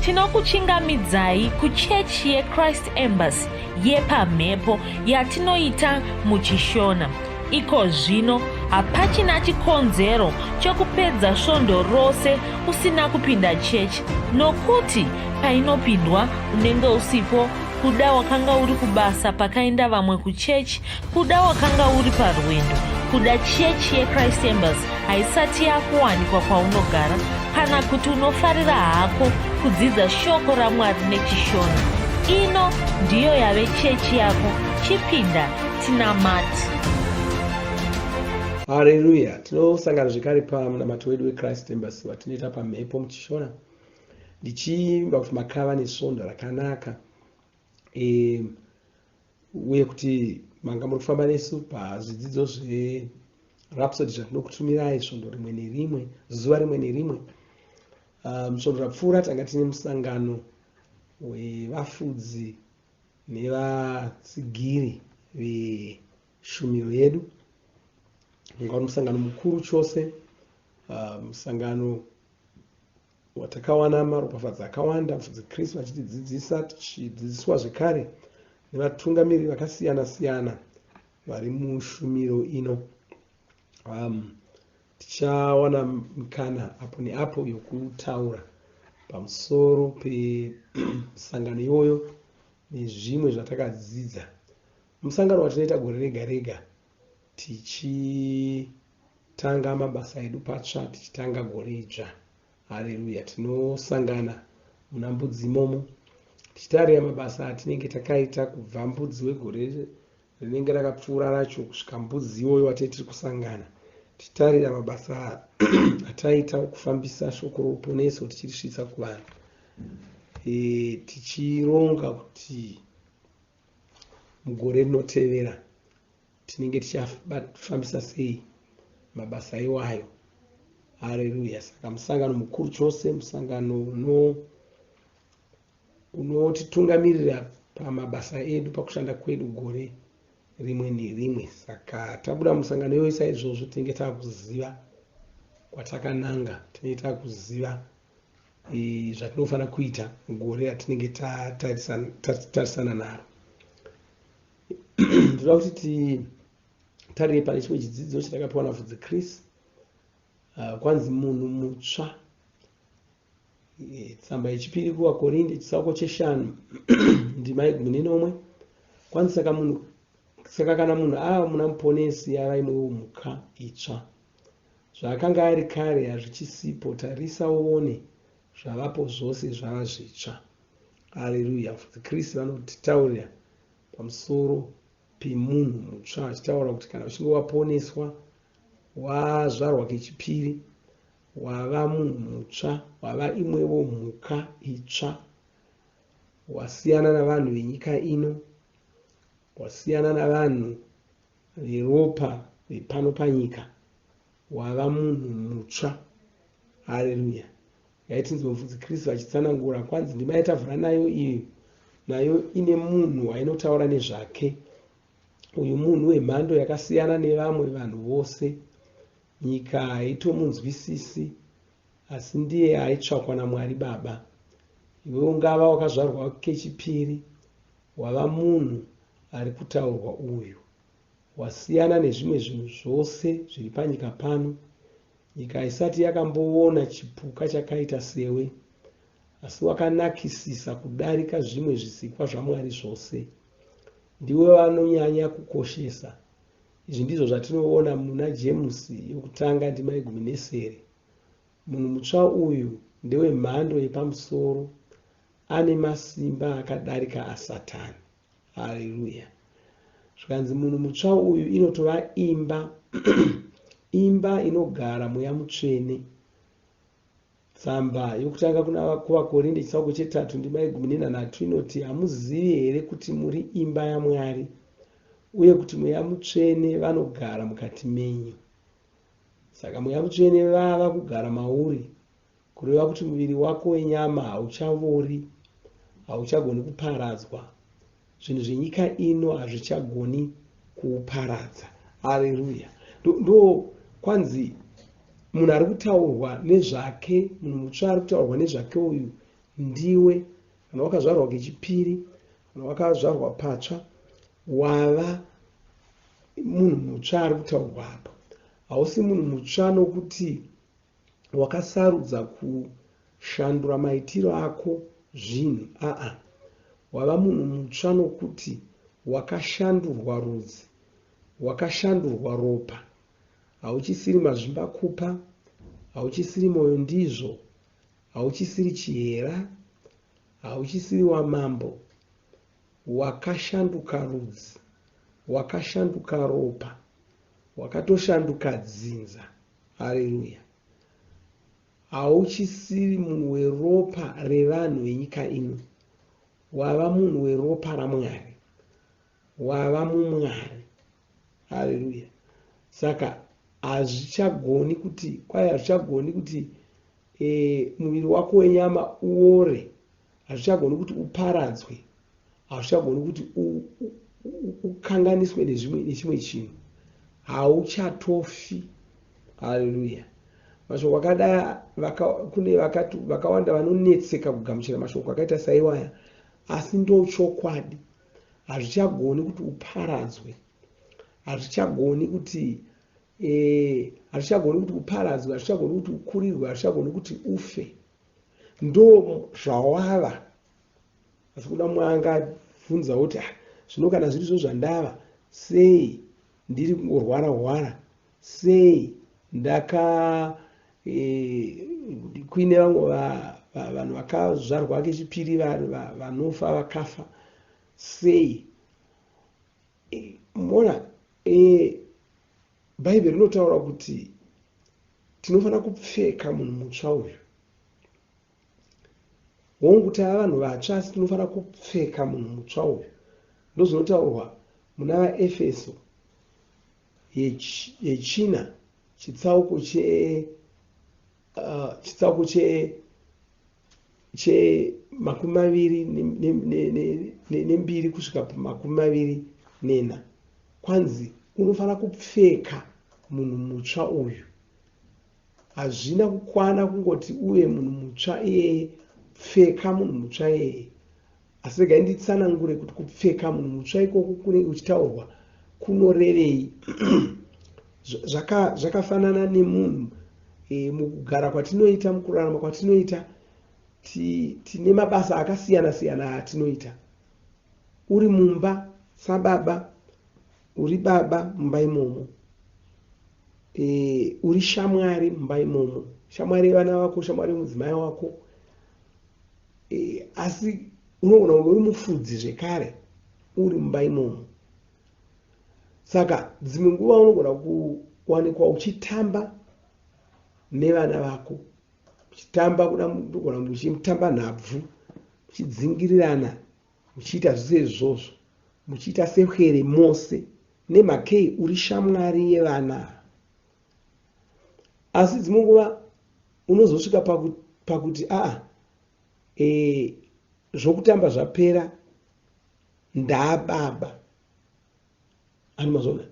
Tinokuchingamidzai kuchechi yeChrist Embassy yepamhepo yatinoita muchiShona. Iko zvino hapachina chikonzero chokupedza svondo rose usina kupinda chechi nokuti painopindwa unenge usipo kuda wakanga uri kubasa pakaenda vamwe kuchechi kuda wakanga uri parwendo kuda chechi yechrist embassy haisati yakuwanikwa kwaunogara kana kuti unofarira hako kudzidza shoko ramwari nechishona ino ndiyo yave chechi yako chipinda tinamati Hareruya! Tinosangana zvekare pamunamato wedu weChrist Embassy watinoita pamhepo muchishona. Ndichiimba kuti makava nesvondo rakanaka e, uye kuti manga muri kufamba nesu pazvidzidzo zveRhapsody zvatinokutumirai svondo rimwe nerimwe, zuva rimwe nerimwe. Svondo rapfuura tanga tine musangano wevafudzi nevatsigiri veshumiro yedu. Unga uri musangano mukuru chose, musangano watakawana maropafadzo akawanda, mufudzi Chris vachitidzidzisa, tichidzidziswa zvekare nevatungamiriri vakasiyana siyana vari mushumiro ino. Tichawana mikana apo neapo yokutaura pamusoro pemusangano iwoyo nezvimwe zvatakadzidza. Musangano watinoita gore rega rega tichitanga mabasa edu patsva, tichitanga gore idzva. Hareruya! Tinosangana muna Mbudzi imomo tichitarira mabasa atinenge takaita kubva Mbudzi wegore rinenge rakapfuura racho kusvika Mbudzi iwoyo watinenge tiri kusangana, tichitarira mabasa ataita okufambisa shoko roruponeso tichirisvitsa kuvanhu, tichironga kuti mugore rinotevera tinenge tichafambisa sei mabasa iwayo. Hareruya! Saka musangano mukuru chose, musangano unotitungamirira pamabasa edu, pakushanda kwedu gore rimwe nerimwe. Saka tabuda musangano iyoyo saizvozvo, tinenge taakuziva kwatakananga, tinenge taakuziva zvatinofanira kuita mugore ratinenge tatarisana naro. Ndinoda kuti titarire pane chimwe chidzidzo chatakapiwa nafudzi Chris. Kwanzi munhu mutsva. Tsamba yechipiri kuvaKorinde chitsauko cheshanu ndima yegumi nenomwe. Kwanzi saka kana munhu ava muna Muponesi ava imwewo mhuka itsva. Zvaakanga ari kare hazvichisipo, tarisa uone zvavapo zvose zvava zvitsva. Hareruya! Mufudzi Chris vanotitaurira pamusoro pemunhu mutsva, achitaura kuti kana uchinge waponeswa, wazvarwa kechipiri, wava munhu mutsva, wava imwewo mhuka itsva, wasiyana navanhu venyika ino, wasiyana navanhu veropa vepano panyika, wava munhu mutsva. Hareruya! Ngaitinzwe mufudzi Chris vachitsanangura. Kwanzi ndima yatavhura nayo iyi nayo ine munhu wainotaura nezvake. Uyu munhu wemhando yakasiyana nevamwe vanhu vose. Nyika haitomunzwisisi, asi ndiye aitsvakwa naMwari Baba. Iwe ungava wakazvarwa kechipiri, wava munhu ari kutaurwa uyu. Wasiyana nezvimwe zvinhu zvose zviri panyika pano. Nyika haisati yakamboona chipuka chakaita sewe, asi wakanakisisa kudarika zvimwe zvisikwa zvaMwari zvose. Ndiwe vanonyanya kukoshesa. Izvi ndizvo zvatinoona muna Jemusi yokutanga ndima yegumi nesere. Munhu mutsva uyu ndewemhando yepamusoro, ane masimba akadarika aSatani. Hareruya! Zvikanzi munhu mutsva uyu inotova imba, imba inogara Mweya Mutsvene. Tsamba yokutanga kuna kuvaKorinde chitsauko chetatu ndima yegumi nenhanhatu inoti, Hamuzivi here kuti muri imba yaMwari uye kuti Mweya Mutsvene vanogara mukati menyu? Saka Mweya Mutsvene vava kugara mauri, kureva kuti muviri wako wenyama hauchavori, hauchagoni kuparadzwa. Zvinhu zvenyika ino hazvichagoni kuuparadza. Hareruya! Ndo kwanzi munhu ari kutaurwa nezvake, munhu mutsva ari kutaurwa nezvake uyu Ndiwe, kana wakazvarwa kechipiri, kana wakazvarwa patsva, wava munhu mutsva ari kutaurwa apa. Hausi munhu mutsva nokuti wakasarudza kushandura maitiro ako zvinhu aa. Wava munhu mutsva nokuti wakashandurwa rudzi, wakashandurwa ropa. Hauchisiri mazvimbakupa, hauchisiri moyo ndizvo, hauchisiri chihera, hauchisiri wamambo. Wakashanduka rudzi, wakashanduka ropa, wakatoshanduka dzinza. Hareruya! Hauchisiri munhu weropa revanhu venyika ino. Wava munhu weropa raMwari. Wava muMwari. Hareruya! Saka hazvichagoni kuti kwai hazvichagoni kuti e, muviri wako wenyama uore, hazvichagoni kuti uparadzwe, hazvichagoni kuti ukanganiswe nezvimwe nechimwe chinhu. Hauchatofi. Haleluya! Mashoko akadai vaka, kune vakawanda vanonetseka kugamuchira mashoko akaita saiwaya, asi ndochokwadi. Hazvichagoni kuti uparadzwe, hazvichagoni kuti eh, hazvichagoni kuti uparadzwe, hazvichagoni kuti ukurirwe, hazvichagoni kuti ufe. Ndo zvawava. Asi kuda mwanga bvunza kuti ah, zvino kana zviri zvo zvandava, sei ndiri kungorwara rwara, sei ndaka e, kuine vamwe vanhu vakazvarwa kechipiri vanofa vakafa sei? E, mona e, bhaibheri rinotaura kuti tinofanira kupfeka munhu mutsva uyu. Hongu tava vanhu vatsva asi tinofanira kupfeka munhu mutsva uyu. Ndozvinotaurwa muna vaEfeso yechina chitsauko che chitsauko che chemakumi maviri nembiri kusvika pamakumi maviri nena. Kwanzi unofanira kupfeka munhu mutsva uyu. Hazvina kukwana kungoti uve munhu mutsva iyeye, pfeka munhu mutsva iyeye. Asi regai nditsanangure kuti kupfeka munhu mutsva ikoko kunenge kuchitaurwa kunorevei. Zvakafanana nemunhu e, mukugara kwatinoita, mukurarama kwatinoita, tine mabasa akasiyana siyana atinoita. Uri mumba sababa, uri baba mumba imomo e, uri shamwari mumba imomo, shamwari yevana vako, shamwari yemudzimai wako e, asi unogona kunge uri mufudzi zvekare uri mumba imomo. Saka dzimwe nguva unogona kuwanikwa uchitamba nevana vako, uchitamba kuda unogona muchitamba nhabvu, muchidzingirirana, muchiita zvese izvozvo, muchiita sehwere mose. Nemhakei uri shamwari yevana. Asi dzimwe nguva unozosvika pakuti aa e, zvokutamba zvapera ndaababa. Ani mazvona?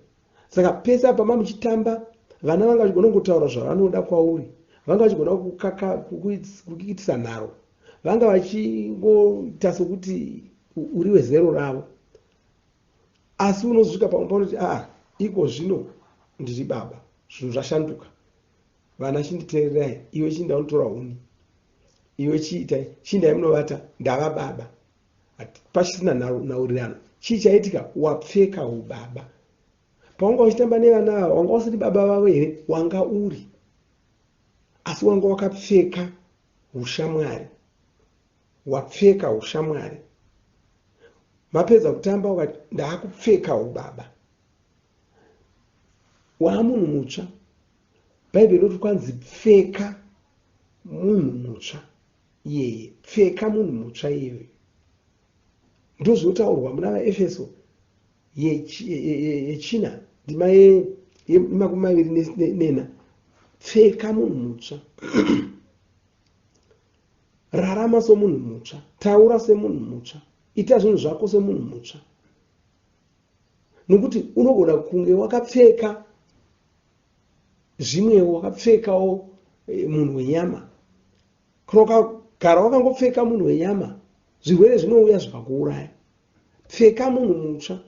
Saka pese apa mamuchitamba vana vanga vachigona kungotaura zvavanoda kwauri, vanga vachigona kukuitisa nharo, vanga vachingoita sokuti uri wezero ravo. Asi unozosvika pamwe paunoti aa iko zvino ndiri baba, zvinhu zvashanduka. Vana chinditeererai, iwe chinda unotora huni, iwe chiitai, chindai munovata, ndava baba. Pachisina nhaurirano. Chii chaitika? Wapfeka ubaba. Pawanga uchitamba nevana ava, wanga usiri baba vavo here? Wanga uri. Asi wanga wakapfeka ushamwari. Wapfeka ushamwari. Mapedza kutamba ukati ndaakupfeka ubaba. Waamunhu mutsva. Bhaibheri rinoti kwanzi pfeka munhu mutsva iyeye. Pfeka munhu mutsva iyeyo. Ndozvinotaurwa muna vaEfeso yechina ndima yemakumi maviri nena. Pfeka munhu mutsva. Rarama somunhu mutsva. Taura semunhu mutsva. Ita zvinhu zvako semunhu mutsva. Nokuti unogona kunge wakapfeka zvimwewo, wakapfekawo eh, munhu wenyama. Kana Gara wakangopfeka munhu wenyama, zvirwere zvinouya zvikakuuraya. Pfeka munhu mutsva,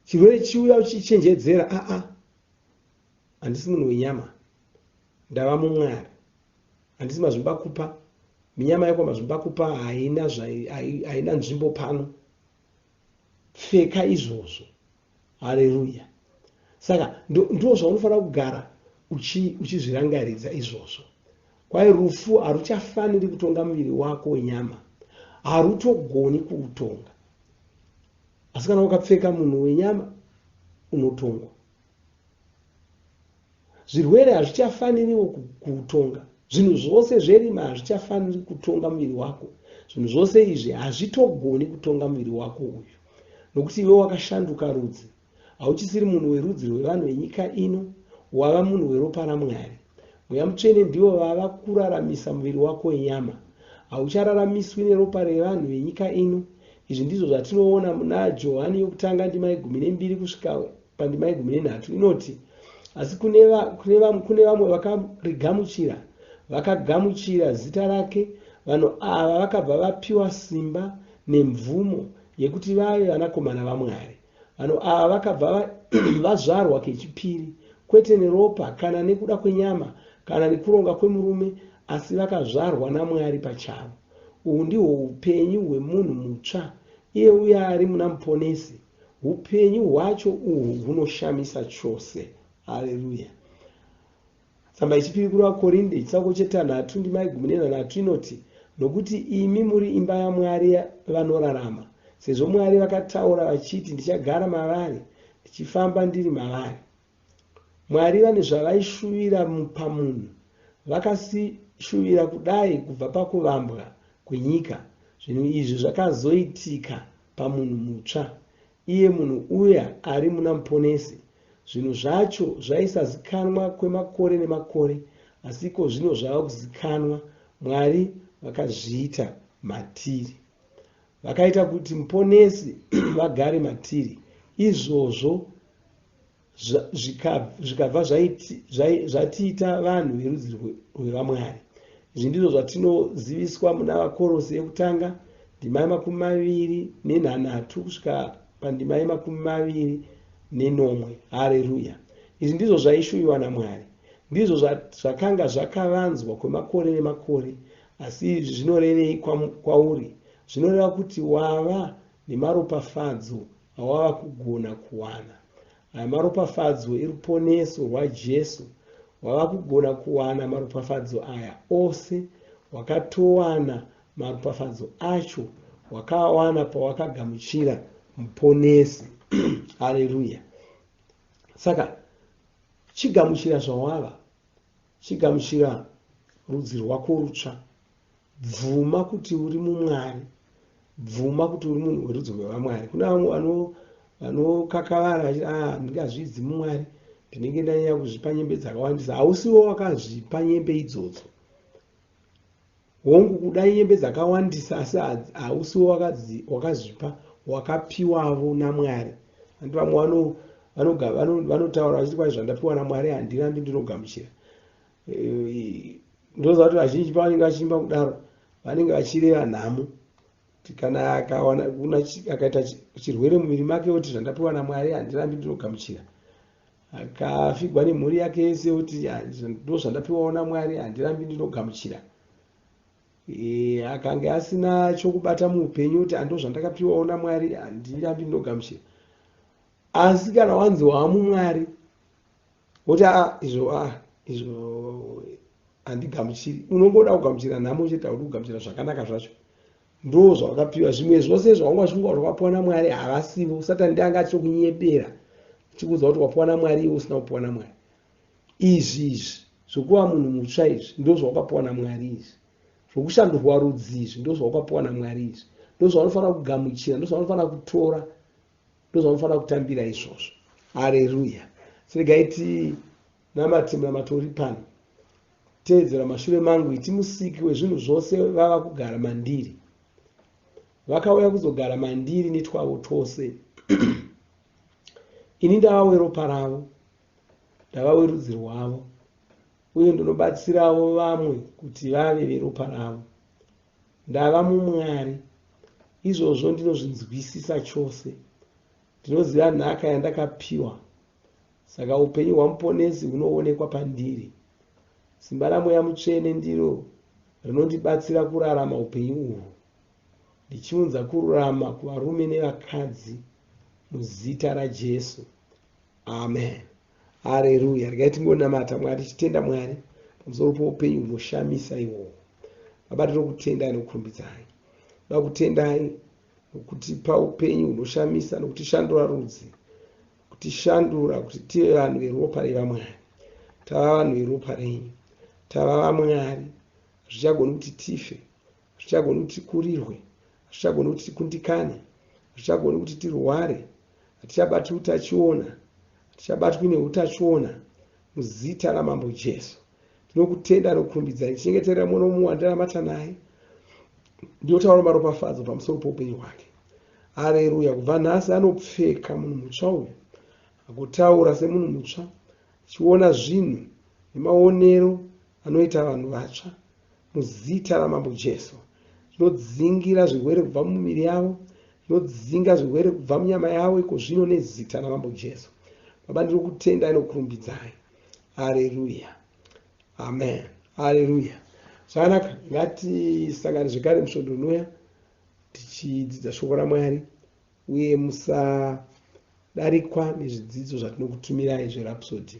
chirwere chiuya uchichenjedzera, aa, handisi munhu wenyama, ndava mumwari. Handisi mazvimbakupa, minyama yekwa mazvimbakupa haina, haina nzvimbo pano. Pfeka izvozvo. Hareruya. Saka ndo zvaunofanira kugara uchizvirangaridza izvozvo. Kwai rufu haruchafaniri kutonga muviri wako wenyama, harutogoni kuutonga. Asi kana wakapfeka munhu wenyama unotongwa. Zvirwere hazvichafaniriwo kuutonga. Zvinhu zvose zverima hazvichafaniri kutonga muviri wako. Zvinhu zvose izvi hazvitogoni kutonga muviri wako uyu. Nokuti iwe wakashanduka rudzi. Hauchisiri munhu werudzi rwevanhu venyika ino, wava munhu weropa raMwari. Mweya Mutsvene ndivo vava kuraramisa muviri wako wenyama. Hauchararamiswi neropa revanhu venyika ino. Izvi ndizvo zvatinoona muna Johani yokutanga ndima yegumi nembiri kusvika pandima yegumi nenhatu inoti, Asi kune, va, kune, va, kune vamwe vakarigamuchira, vakagamuchira zita rake, vanhu ava vakabva vapiwa simba nemvumo yekuti vave vanakomana vaMwari. Vanhu ava vakabva vazvarwa kechipiri, kwete neropa kana nekuda kwenyama kana nekuronga kwemurume, asi vakazvarwa naMwari pachavo. Uhu ndihwo upenyu hwemunhu mutsva, iye uya ari muna Muponesi. Hupenyu hwacho uhu hunoshamisa chose. Haleluya! Tsamba yechipiri kuvaKorinde chitsauko chetanhatu ndima yegumi nenhanhatu inoti, Nokuti imi muri imba yaMwari vanorarama, sezvo Mwari vakataura vachiti, Ndichagara mavari, ndichifamba ndiri mavari. Mwari vane zvavaishuvira pamunhu. Vakasishuvira kudai kubva pakuvambwa kwenyika. Zvinhu izvi zvakazoitika pamunhu mutsva, iye munhu uya ari muna Muponesi. Zvinhu zvacho zvaisazikanwa kwemakore nemakore, asi ikozvino zvava kuzikanwa. Mwari vakazviita matiri. Vakaita kuti Muponesi vagare matiri. Izvozvo zvikabva zvatiita vanhu verudzi rwevaMwari. Izvi ndizvo zvatinoziviswa muna vaKorose yekutanga ndima yemakumi maviri nenhanhatu kusvika pandima yemakumi maviri nenomwe. Hareruya! Izvi ndizvo zvaishuviwa naMwari. Ndizvo zvakanga zvakavanzwa kwemakore nemakore. Asi izvi zvinorevei kwauri? Zvinoreva kuti wava nemaropafadzo awava kugona kuwana. Aya maropafadzo eruponeso rwaJesu. Wava kugona kuwana maropafadzo aya ose. Wakatowana maropafadzo acho wakaawana pawakagamuchira Muponesi. Haleluya! Saka chigamuchira zvawava. Chigamuchira rudzi rwako rutsva. Bvuma kuti uri muMwari. Bvuma kuti uri munhu werudzi rwevaMwari. Kuna vamwe vanokakavara vachiti ah, ndingazvidzi muMwari, ndinenge ndanyanya kuzvipa nyembe dzakawandisa. Hausiwo wakazvipa nyembe idzodzo. Hongu, kuda nyembe dzakawandisa, asi hausiwo wakazvipa, wakapiwavo naMwari. Anti vamwe vanotaura vachiti kwai zvandapiwa naMwari handirambi ndinogamuchira. Ndinoziva kuti vazhinji pavanenge vachiimba kudaro vanenge vachireva nhamo kuti kana akawana akaita chirwere muviri make oti zvandapiwa namwari handirambi ndinogamuchira akafigwa nemhuri yake yese oti ndo zvandapiwawo namwari handirambi ndinogamuchira e, akange asina chokubata muupenyu oti ando zvandakapiwawo namwari handirambi ndinogamuchira asi kana wanzi waamumwari woti a izvo a izvo handigamuchiri unongoda kugamuchira nhamo chete haudi kugamuchira zvakanaka zvacho ndo zvawakapiwa zvimwe zvose zvawanga uchifunga kuti wakapiwa namwari havasivo satani ndiye anga achitokunyebera achikuudza kuti wapiwa namwari iwe usina kupiwa namwari izvi izvi zvokuva munhu mutsva izvi ndo zvawakapiwa namwari izvi zvokushandurwa rudzi izvi ndo zvawakapiwa namwari izvi ndo zvaunofanira kugamuchira ndo zvaunofanira kutora Ndozvamunofanira kutambira izvozvo. Hareruya. Siregai tinamate munamato uri pano. Teedzera mashure mangu iti musiki wezvinhu zvose vava kugara mandiri. Vakauya kuzogara mandiri netwavo twose. Ini ndava weropa ravo, ndava werudzi rwavo, uye ndinobatsirawo vamwe kuti vave veropa ravo. Ndava muMwari. Izvozvo ndinozvinzwisisa chose. Ndinoziva nhaka yandakapiwa. Saka upenyu hwaMuponesi hunoonekwa pandiri. Simba raMweya Mutsvene ndiro rinondibatsira kurarama upenyu uhwu, ndichiunza kururama kuvarume nevakadzi muzita raJesu. Amen. Areruya. Regai tingonamata Mwari tichitenda Mwari pamusoro poupenyu hunoshamisa ihwohwo. Baba tinokutendai nokukurumbidzai. Toda kutendai nokutipa upenyu hunoshamisa nokutishandura rudzi, kutishandura kuti tive vanhu veropa revaMwari. Tava vanhu veropa renyu. Tava vaMwari. Hazvichagoni kuti tife. Hazvichagoni kuti tikurirwe. Hazvichagoni kuti tikundikane. Hazvichagoni kuti tirware. Hatichabati utachiona. Hatichabatwi neutachiona. Muzita raMambo Jesu. Tinokutenda nokurumbidzai. Tichengeterera mwana womumwe wandinamata naye. Ndinotaura maropafadzo pamusoro poupenyu hwake. Areruya. Kubva nhasi anopfeka munhu mutsva uyu. Agotaura semunhu mutsva. Achiona zvinhu nemaonero anoita vanhu vatsva. Muzita raMambo Jesu. Ndinodzingira zvirwere kubva mumiviri yavo. Ndinodzinga zvirwere kubva munyama yavo iko zvino nezita raMambo Jesu. Baba ndinokutendai nokurumbidzai. Areruya. Amen. Areruya. Zvakanaka, ngatisangane zvekare musvondo unouya tichidzidza shoko raMwari uye musadarikwa nezvidzidzo zvatinokutumirai zveRhapsody.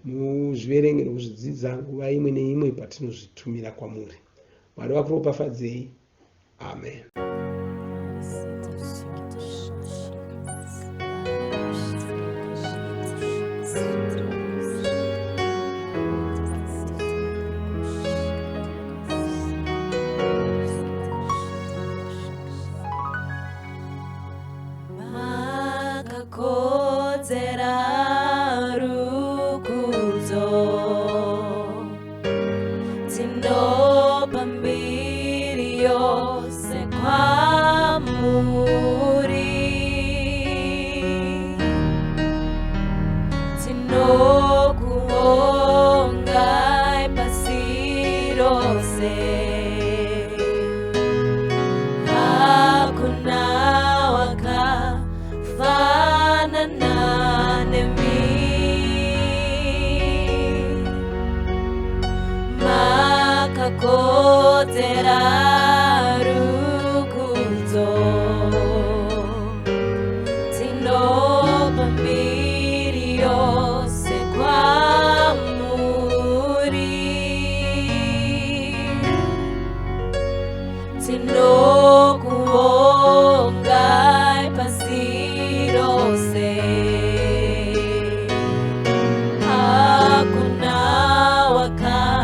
Muzviverenge nokuzvidzidza nguva imwe neimwe patinozvitumira kwamuri. Mwari vakuropafadzei. Amen. Makakodzera rukudzo, tinopa mbiri yose kwamuri. Tinokuongai pasi rose. Hakuna wakafanana nemi. Makakodzera rukudzo, tinopa mbiri yose kwamuri. Tinokuongai pasi rose. Hakuna wakafanana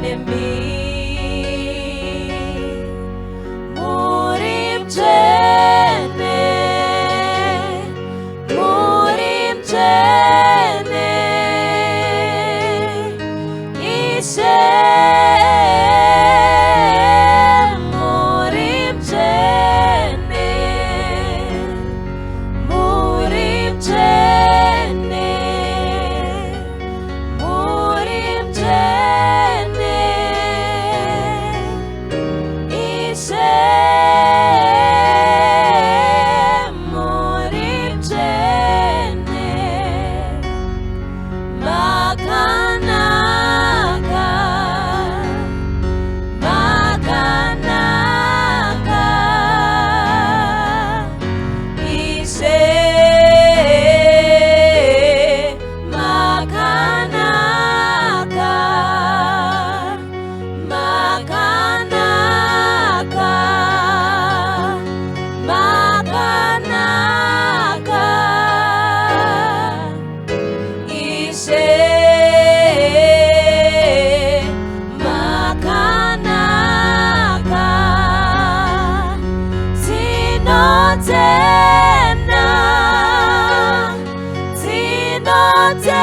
nemi. Muri mutsvene, muri mutsvene, Ishe, muri mutsvene, muri mutsvene, muri mutsvene, Ishe, muri mutsvene. Makanaka, makanaka, Ishe, makanaka, makanaka, makanaka. Ishe, makanaka, tinotenda, tinotenda,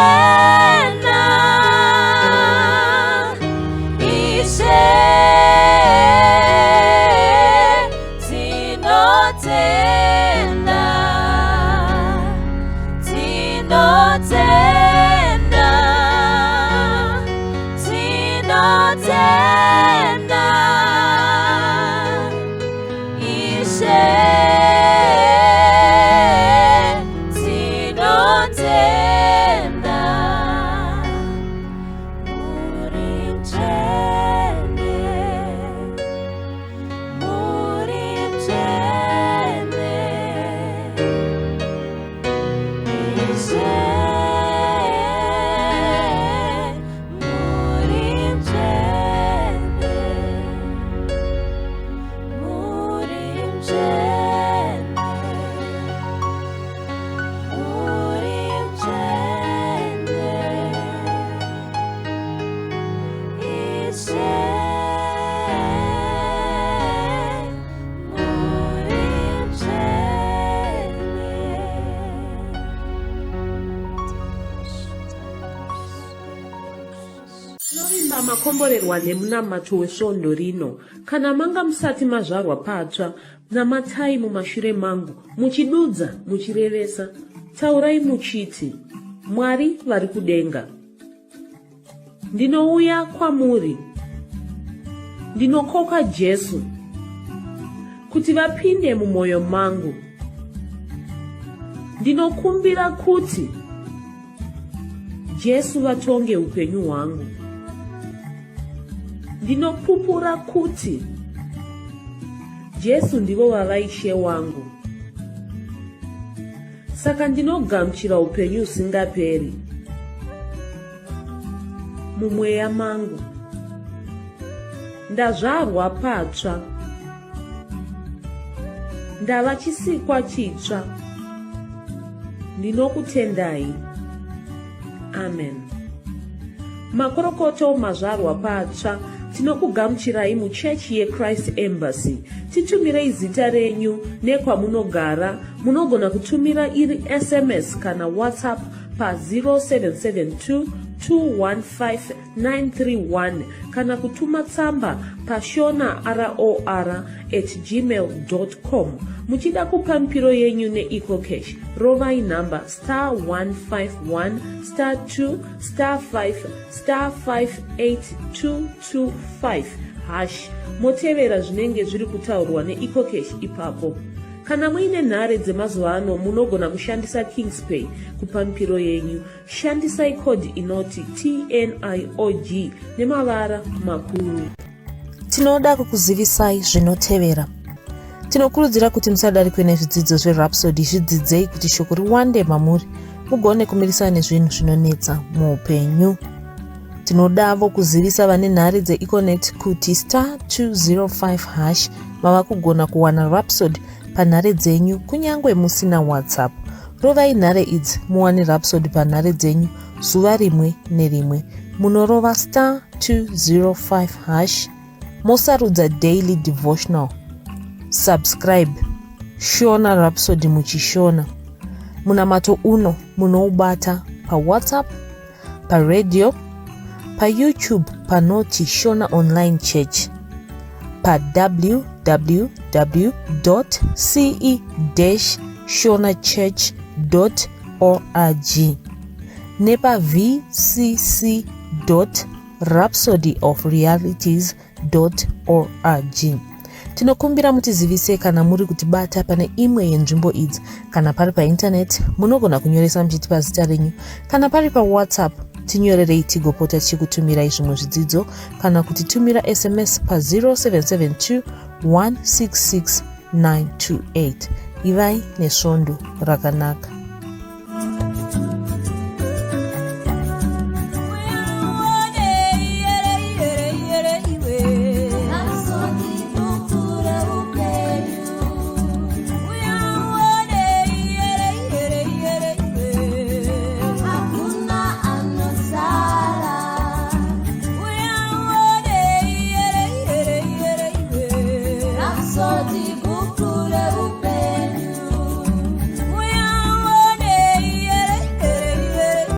Ishe, tinotenda, tinotenda, tinotenda. makomborerwa nemunamato wesvondo rino. Kana manga musati mazvarwa patsva, namatai mumashure mangu, muchidudza, muchirevesa. Taurai muchiti, Mwari vari kudenga. Ndinouya kwamuri. Ndinokoka Jesu kuti vapinde mumwoyo mangu. Ndinokumbira kuti Jesu vatonge upenyu hwangu. Ndinopupura kuti Jesu ndivo vava Ishe wangu. Saka ndinogamuchira upenyu husingaperi mumweya mangu. Ndazvarwa patsva. Ndava chisikwa chitsva. Ndinokutendai. Amen. Makorokoto mazvarwa patsva tinokugamuchirai muchechi yeChrist Embassy. Titumirei zita renyu nekwamunogara. Munogona kutumira iri SMS kana WhatsApp pa 0772 215 931 kana kutuma tsamba pashona ror at gmail com. Muchida kupa mipiro yenyu neEcoCash, rovai nhamba star 151 star 2 star 5 star 58225 hash motevera zvinenge zviri kutaurwa neEcoCash ipapo. Kana muine nhare dzemazuva ano munogona kushandisa Kingspay kupa mipiro yenyu. Shandisai code inoti TNIOG nemavara makuru. Tinoda kukuzivisai zvinotevera. Tinokurudzira kuti musadarikwe nezvidzidzo zveRhapsody, zvidzidzei kuti shoko riwande mamuri mugone kumirisana nezvinhu zvinonetsa muupenyu. Tinodavo kuzivisa vane nhare dzeEconet kuti star 205 hash mava kugona kuwana Rhapsody panhare dzenyu kunyange musina WhatsApp. Rovai nhare idzi muwane Rhapsody panhare dzenyu zuva rimwe nerimwe. Munorova star 205 hash mosarudza daily devotional. Subscribe Shona Rhapsody muchishona. Munamato uno munoubata paWhatsApp, paradio, paYouTube panoti Shona Online Church, pa www.ce-shonachurch.org nepa vcc.rhapsodyofrealities org. Tinokumbira mutizivise kana muri kutibata pane imwe yenzvimbo idzi. Kana pari paintaneti, munogona kunyoresa muchitipa zita renyu. Kana pari paWhatsApp, tinyorerei tigopota tichikutumirai zvimwe zvidzidzo kana kutitumira SMS pa 0772 166 928. Ivai nesvondo rakanaka. Rhapsody.